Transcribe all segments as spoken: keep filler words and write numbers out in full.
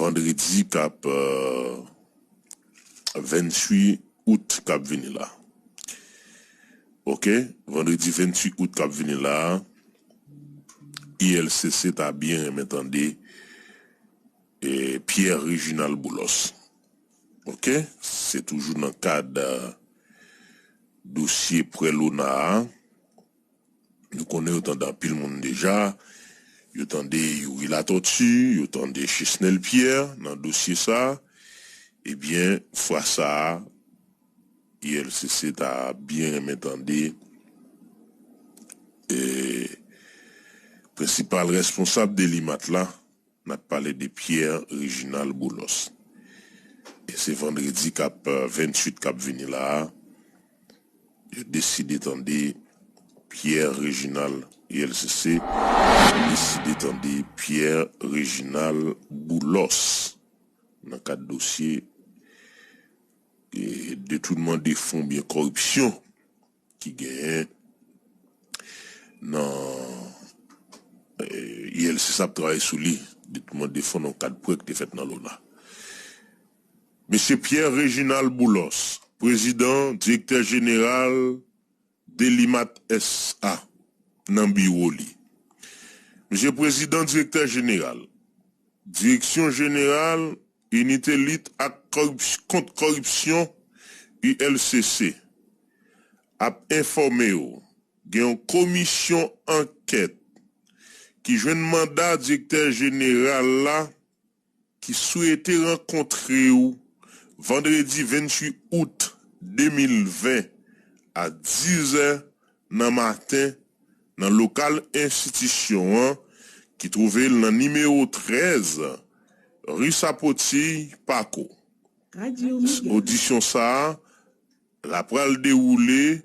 vandredi k ap, euh, venntuit out k ap vini la. Oke, vandredi venntuit out k ap vini la, I L C C ta byen renmen tande, eh, Pierre Réginald Boulos. Oke, se toujou nan kad, euh, dosye prè Lona a. Nou konnen yo tande anpil moun deja. Yo tande Youri Latortue, yo tande Chesnel Pierre nan dosye sa. Ebyen, fwa sa a, I L C C ta byen renmen tande, eh, prensipal responsab Delimat la, n ap pale de Pierre Réginald Boulos. E se vandredi k ap, euh, venntuit k ap vini la a, yo deside tande Pierre Réginald, I L C C deside tande Pierre Réginald Boulos nan kad dosye, eh, detounman de fon oubyen kòripsyon ki genyen nan, eh, I L C C ap travay sou li, detounman de fon nan kad prè ki te fèt nan Lona. Mesye Pierre Réginald Boulos, prezidan, direktè jeneral Delimat S A nan biwo li. Mesye prezidan, direktè jeneral, direksyon jeneral Inite Lit ak Kòrips-, Kont Kòripsyon, I L C C, ap enfòme w, gen yon komisyon ankèt ki jwenn manda direktè jeneral la ki swete rankontre w vandredi venntuit out de mil ven a diz è nan maten nan lokal enstitisyon an ki twouve l nan nimewo trèz ri Sapoti, Pako. Odisyon sa a, l ap pral dewoule,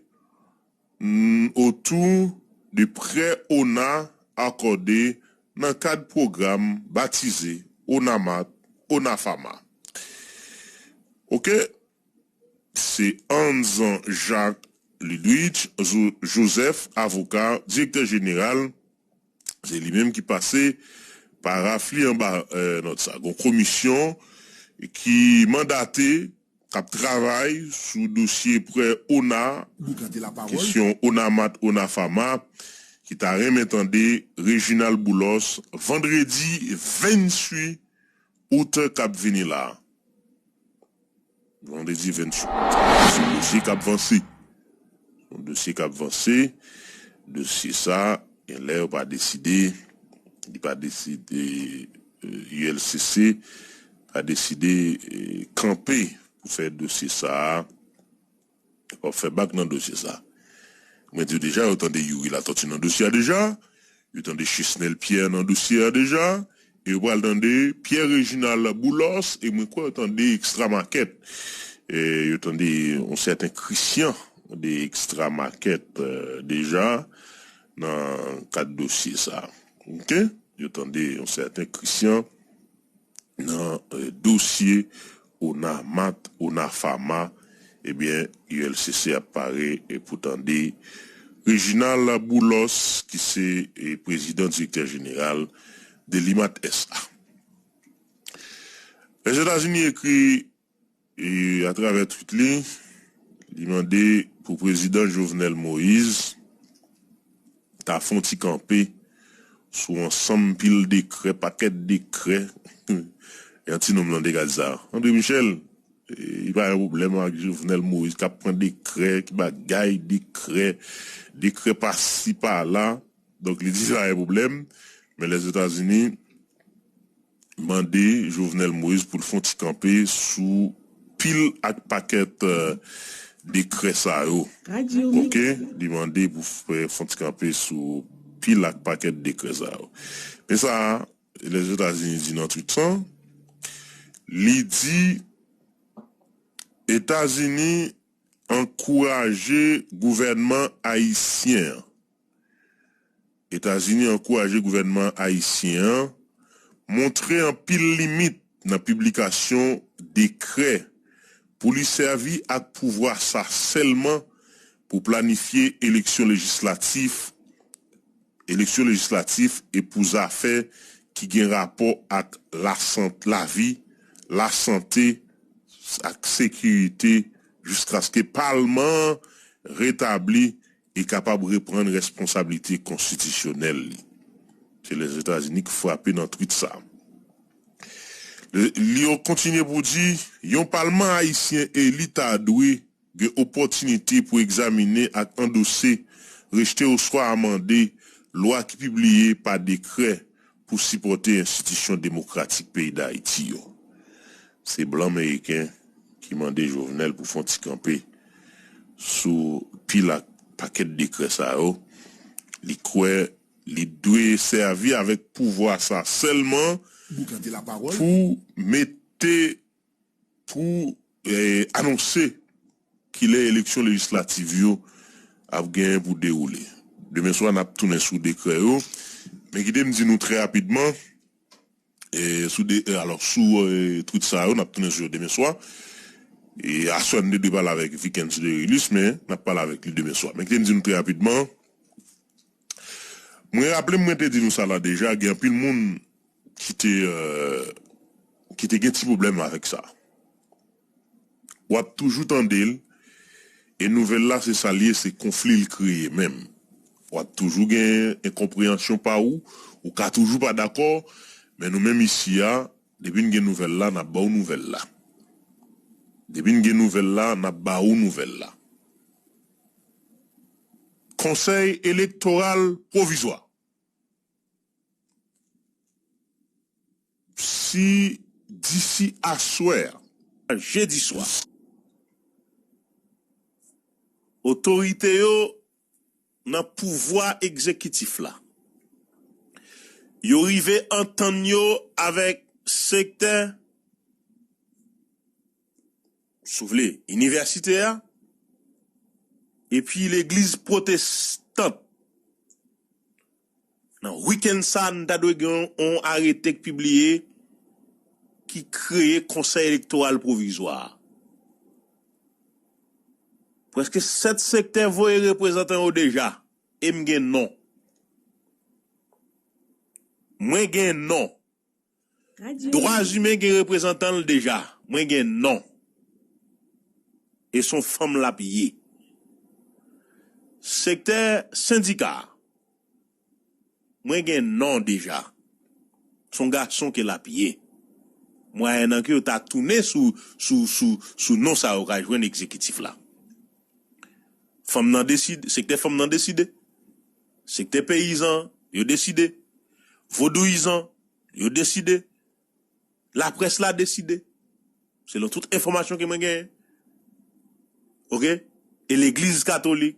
mm, otou de prè Ona akòde nan kad pwogram batize Onamat, Onafama. Oke, se Anzan Jacques Ludwig Jo-, Joseph, avoka, direktè jeneral, se li menm ki pase paraf li anba, eh, nòt sa. Gon komisyon ki mandate k ap travay sou dosye prè Ona, kesyon Onamat, Onafama, ki ta renmen tande Réginald Boulos vandredi venntuit out k ap vini la. Vandredi venntuit. Se yon dosye k ap vanse. Se yon dosye k ap vanse. Dosye sa, gen lè yo pa deside, li pa deside, eh, U L C C pa deside, eh, kanpe pou fè dosye sa a, yo p ap fè bak nan dosye sa. Mwen di w deja, yo tande Youri Latortue nan dosye a deja, yo tande Chesnel Pierre nan dosye a deja, e yo pral tande Pierre Réginald Boulos, e mwen kwè yo tande Extra Market. E yo tande yon sèten Christian de Extra Market, eh, deja nan kad dosye sa. Oke? Yo tande yon sèten Christian nan, eh, dosye Onamat, Onafama, ebyen, U L C C ap pare, eh, pou tande Réginald Boulos, ki se, eh, prezidan direktè jeneral Delimat S A. Lèzetazini ekri, eh, atravè tweet li, li mande pou prezidan Jovenel Moïse ta fè yon ti kanpe sou ansanm pil dekrè, pakèt dekrè. E yon ti nonm nan te gad sa. André Michel, e, li pa gen pwoblèm ak Jovenel Moïse k ap pran dekrè, ki bagay dekrè, dekrè pasi pala. Donk, li di sa pa gen pwoblèm. Men Lèzetazini mande Jovenel Moïse pou l fè yon ti kanpe sou pil ak pakèt, eh, dekrè sa yo. Oke? Li mande pou fè, fè yon ti kanpe sou pil ak pakèt dekrè sa yo. Men sa, Lèzetazini di nan tweet sa, li di Etazini ankouraje gouvènman ayisyen an Etazini ankouraje gouvènman ayisyen an montre anpil limit nan piblikasyon dekrè pou li sèvi ak pouvwa sa sèlman pou planifye eleksyon lejislatif, eleksyon lejislatif e pou zafè ki gen rapò ak lasant-, lavi, lasante, ak sekirite, jiskaske palman an retabli e kapab reprann responsablite konstitisyonèl li. Se Lèzetazini ki frape nan twit sa. Li kontinye pou di, yon palman ayisyen eli ta dwe gen opòtinite pou egzamine ak andose, rejte oswa amande lwa ki pibliye pa dekrè pou sipòte enstitisyon demokratik peyi Dayiti yo. Se blan meriken ki mande Jovenel pou fè yon ti kanpe sou pil ak pakèt dekrè sa yo. Li kwè li dwe sèvi avèk pouvwa sa sèlman pou mete, pou, eh, anonse kilè eleksyon lejislatif yo ap genyen pou dewoule. Demen swa, n ap tounen sou dekrè yo. Men kite m di nou trè rapidman, eh, sou de, eh, alò, sou, eh, twit sa yo, n ap tounen sou yo demen swa. E aswè, n te dwe pale avèk Vikens Derilus, men n ap pale avèk li demen swa. Men kite m di nou trè rapidman, mwen raple m, mwen te di nou sa la deja, gen anpil moun ki te, eh, ki te gen ti pwoblèm avèk sa. W ap toujou tande l, e nouvèl la se sa l ye, se konfli l kreye menm. W ap toujou gen enkonpreyansyon pa ou, ou ka toujou pa dakò, men nou menm isi a, depi n gen nouvèl la, n ap ba w nouvèl la. Depi n gen nouvèl la, n ap ba ou nouvèl la. Konsèy elektoral pwovizwa. Si disi aswè a, jedi swa, otorite yo nan pouvwa egzekitif la, yo rive antann yo avèk sektè, si w vle, inivèsite a, epi legliz pwotestan. Nan wikenn sa, n ta dwe gen yon, yon arete k pibliye ki kreye Konsèy Elektoral Pwovizwa a. Prèske sèt sektè voye reprezantan yo deja, e m gen non. Mwen gen non. Dwa imen gen reprezantan l deja. Mwen gen non. E se yon fanm l ap ye. Sektè sendika a, mwen gen non deja. Se yon gason ke l ap ye. Mwayennan ke yo ta tounen sou, sou, sou, sou non sa yo ka jwenn egzekitif la. Fanm nan deside, sektè fanm nan deside. Sektè peyizan, yo deside. Vodouyizan, yo deside. Laprès la deside. Selon tout enfòmasyon ke mwen genyen. Oke? E legliz katolik,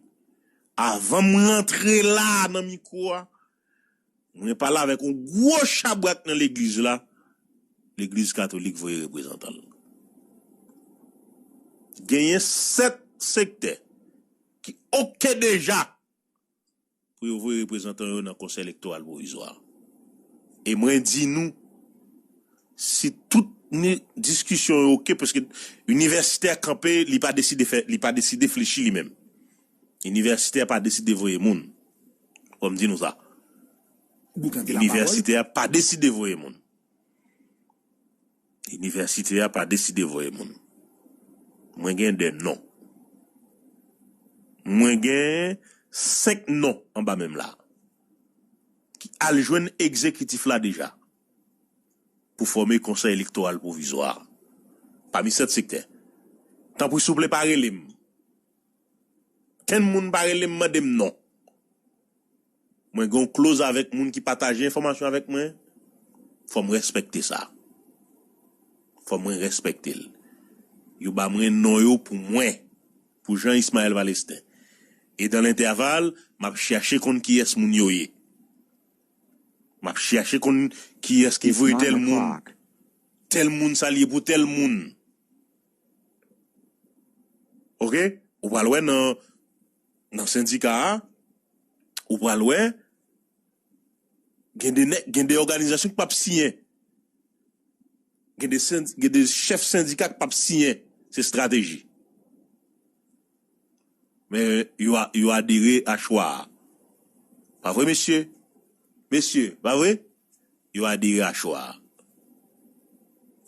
avan m rantre la nan mikwo a, mwen pale avèk yon gwo chabrak nan legliz la. Legliz katolik voye reprezantan l. Genyen sèt sektè ki oke deja pou yo voye reprezantan yo nan Konsèy Elektoral Pwovizwa a. E mwen di nou, si tout ni, diskisyon yo oke, paske inivèsitè kanpe, li pa deside fè, li pa deside flechi li menm. Inivèsitè pa deside voye moun. Fò m di nou sa. Inivèsitè pa deside voye moun. Inivèsite a pa deside voye moun. Mwen gen de non. Mwen gen senk non anba menm la. Ki al jwenn egzekitif la deja. Pou fòme Konsèy Elektoral Pwovizwa a. Pami sèt sektè. Tanpri, souple, pa rele m. Kenn moun pa rele m, mande m non. Mwen gen yon kloz avèk moun ki pataje enfòmasyon avèk mwen. Fò m respekte sa. Fò mwen respekte l. Yo ba mwen non yo pou mwen. Pou Jean Ismaël Palestin. E dan lentèval, m ap chèche konn kiyès moun yo ye. M ap chèche konn kiyès ki voye tèl moun. Tèl moun sa l ye pou tèl moun. Oke? Ou pral wè nan, nan sendika a, ou pral wè, gen de nèg, gen de òganizasyon ki p ap siyen. Gen de sen-, gen de chèf sendika ki p ap siyen. Se estrateji. Men yo a, yo adere a chwa a. Pa vre, mesye? Mesye, pa vre? yo adere a chwa a.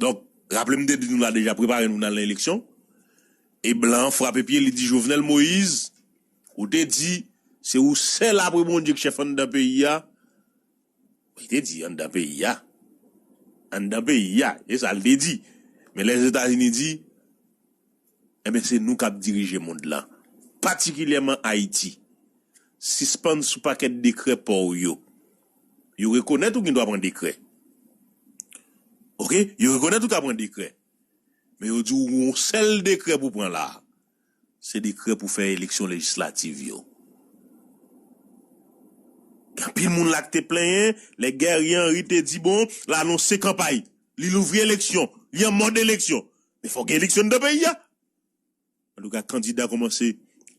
Donk, raple m te di nou la deja, prepare nou nan eleksyon. E blan an frape pye, li di Jovenel Moïse, ou te di se ou sèl apre Bondye k chèf anndan peyi a. Li te di anndan peyi a. Anndan peyi a, e sa l te di. Men Lèzetazini di, enben se nou k ap dirije mond lan, patikilyèman Ayiti. Sispann sou pakèt dekrè pa w yo. Yo rekonèt ou gen dwa pran dekrè. Oke? Yo rekonèt ou ka pran dekrè. Men yo di w yon sèl dekrè pou pran la. Se dekrè pou fè eleksyon lejislativ yo. Gen anpil moun la k te plenyen lè Guerrier Henry te di, bon, l anonse kanpay. Li louvri eleksyon. Li an mòd eleksyon. Men fòk gen eleksyon anndan peyi a. Antouka, kandida kòmanse.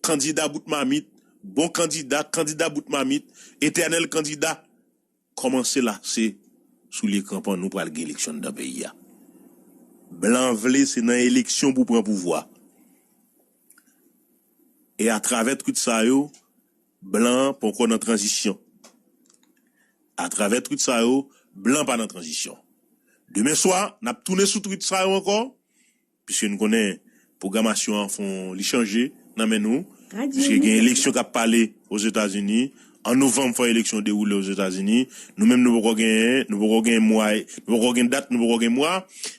Kandida bout mamit. Bon kandida, kandida bout mamit. Etènèl kandida. Kòmanse la, se sou lekran pa nou pral gen eleksyon anndan peyi a. Blan vle se nan eleksyon pou pran pouvwa. E atravè twit sa yo, blan an poko nan tranzisyon. Atravè twit sa yo, blan pa nan tranzisyon. Demen swa, n ap tounen sou twit sa yo ankò, piske n konnen pwogramasyon an fon li chanje nan men nou. Piske gen eleksyon k ap pale Ozetazini. An novanm, fò eleksyon dewoule Ozetazini. Nou menm, nou poko genyen, nou poko gen mwa, nou poko gen dat, nou poko gen mwa.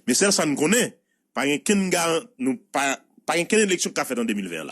Men sèl sa n konnen, pa gen kenn garan, nou pa, pa gen kenn eleksyon k ka fèt an de mil ven an la.